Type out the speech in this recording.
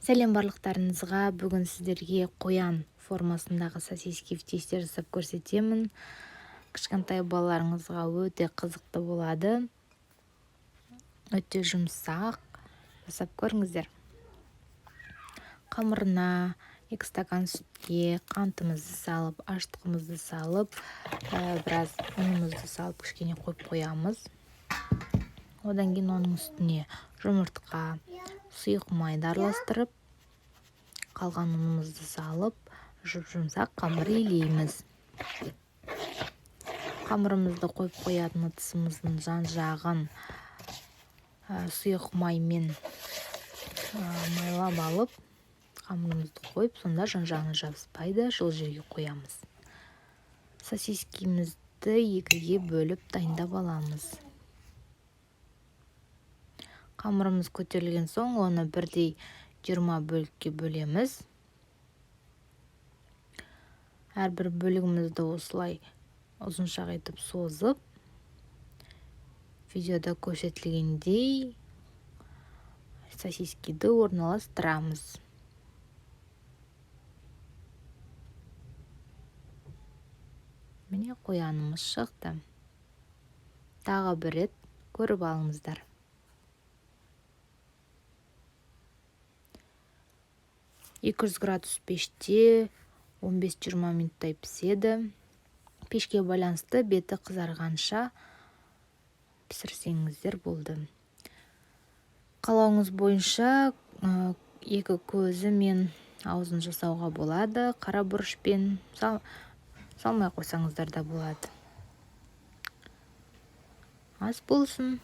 Сәлем барлықтарыңызға! Бүгін сіздерге қоян формасындағы сосиски в тесте жасап көрсетемін. Кішкентай балаларыңызға өте қызықты болады. Өте жұмсақ. Жасап көріңіздер. Қамырына 2 стакан сүтке қантымызды салып, ашытқымызды салып, біраз ұнымызды салып кішкене қойып қоямыз. Одан кейін оның үстіне жұмыртқа, сұйық майды араластырып, қалған ұнымызды салып, жұп-жұмсақ қамыр илейміз. Қамырымызды қойып қоятын ыдысымыздың жан-жағын сұйық маймен майлап алып, қамырымызды қойып, сонда жан-жағына жабыспайды, жылы жерге қоямыз. Сосискемізді екіге бөліп дайындап аламыз. Қамырымыз көтерілген соң, оны бірдей 20 бөлікке бөлеміз. Әрбір бөлігімізді осылай ұзыншақ етіп созып, видеода көрсетілгендей сосискиді орналастырамыз. Міне, қоянымыз шықты. Тағы бір рет көріп алыңыздар. 200 градус пеште 15-20 минуттай піседі. Пешке байланысты беті қызарғанша пісірсеңіздер болды. Қалауыңыз бойынша екі көзі мен аузын жасауға болады. Қара бұрышпен салмай қойсаңыздар да болады. Ас болсын.